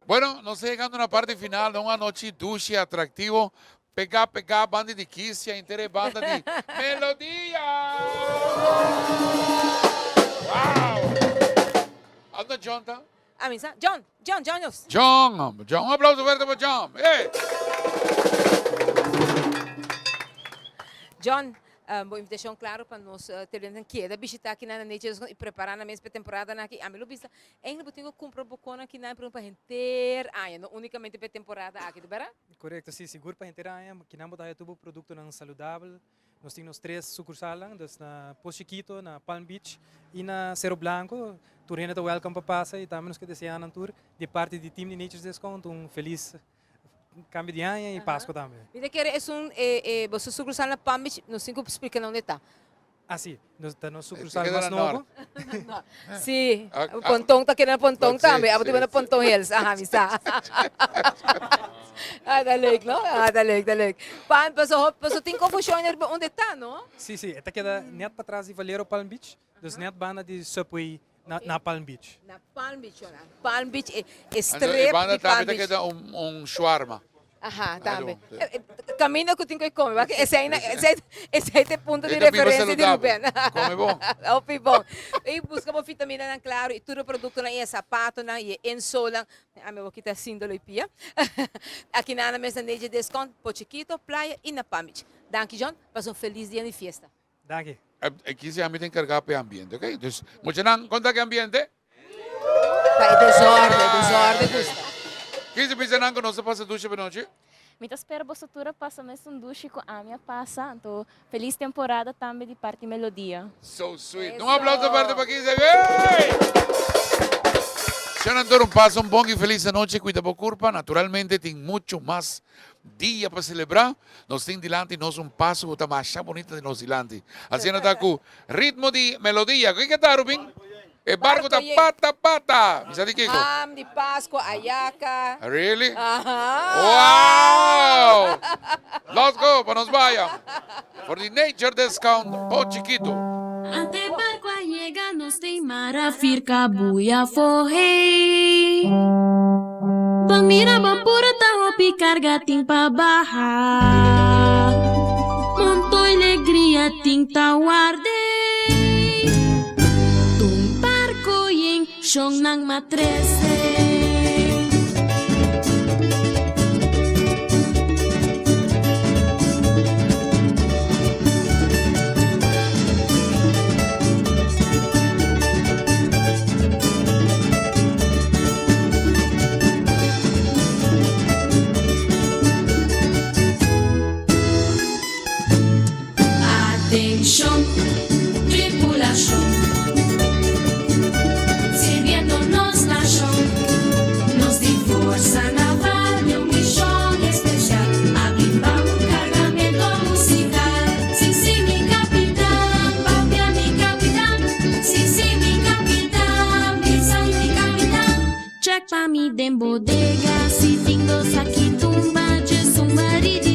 Bueno, nos ta yegando na parti final na un anochi dushi, atractivo. Pegá, pegá, banda di Kisia, henter e banda di Melodia! Wow! Unda John ta? Ami sa, John, John, John nos. John, John, un aplauso fuerte pa John. Hey! John, bo invitacion claro pa nos televidentes keda bishita aki na Nature Discount y prepara nan mes pa e temporadanan aki. Ami lo bisa, eigenlijk bo tin cu cumpra bo conan aki nan pa henter aña, no unicamente pa e temporada aki, ta bera? Korekto, si, sigur pa henter aña. Kinan bo ta haya tur bo produktonan saludabel. Nos tin nos tres sukursalnan, dus na Pos Chikito, na Palm Beach i na Sero Blanco. Tur hende ta wèlkòm pa pasa i tambe nos ke deseá nan tur di parti di team di Nature's Discount un felis kambio di aña i Pasko tambe. Mi ta kere esun e boso sukursal na Palm Beach, nos tin ku splika nan unda e ta. Ah si, nos ta nos sucursal mas nobo. Si, Ponton ta keda na Ponton tambe, abo ta na Ponton Hills, aha mi sa. Ah ta leuk no, ah ta leuk, ta leuk. Pan, paso, paso tin confusion riba unda e ta no? Si, si, e ta keda net patras di Valero Palm Beach, dus net banda di Subway na Palm Beach. Na Palm Beach, na Palm Beach, e strip di Palm Beach. E banda tambe ta keda un shawarma. Aha, tambe. Caminda cu tin cu e come. Wak esey na, esey, esey ta e punto di referencia di Ruben. Come bon. Hopi bon. Y busca bo vitaminanan claro y tur e productonan y e zapatonan y e insolenan. Ami awor kita síndolo y pia. Aki nan na mes na Nature Discount, Pochi Chiquito, Playa y na Palm Beach. Danki John, pasa un feliz dia di fiesta. Danki. Aki si ami ta encarga pa e ambiente, ok? Dus, muchanan, con ta ki ambiente? Ta e desorde, e desorde gusta. Kisi bisa nan ku nos a pasa dushi benochi? Mi ta spera boso tur a pasa mesun dushi ku ami a pasa, anto felis temporada tambe di parti Melodia. So sweet. Un aplauso fuerte pa Kizzy. Hey! Señor Antonio, pasa un bon y feliz anochi. Cuida bo curpa. Naturalmente tin mucho mas dia pa celebra. Nos tin dilanti nos un paso cu ta masha bonita di nos dilanti. Asina ta cu ritmo di melodia. Kiko ta, Rubin? E barco ta pata pata. Mi sa di kiko? Ham di Pascua, ayaca. Really? Aha. Wow! Let's go, pa nos baya. For di Nature Discount, Po Chiquito. Ante barco a yega nos tin mara firca buya fohe. Ban mira ban pura ta hopi carga tin pa baha. Monto y legria tin ta warde. Tun barco yen shonnan ma trece. Atenshon, tripulashon, sirbiendo nos nashon. Nos di Forsa Naval di un mishon espeshal, a bin pa un kargamento musikal. Si, si, mi kapitan, papia mi kapitan. Si, si, mi kapitan, bisa mi kapitan. Check pa mi den bodega, si tin dos aki tumba, djes un baridi.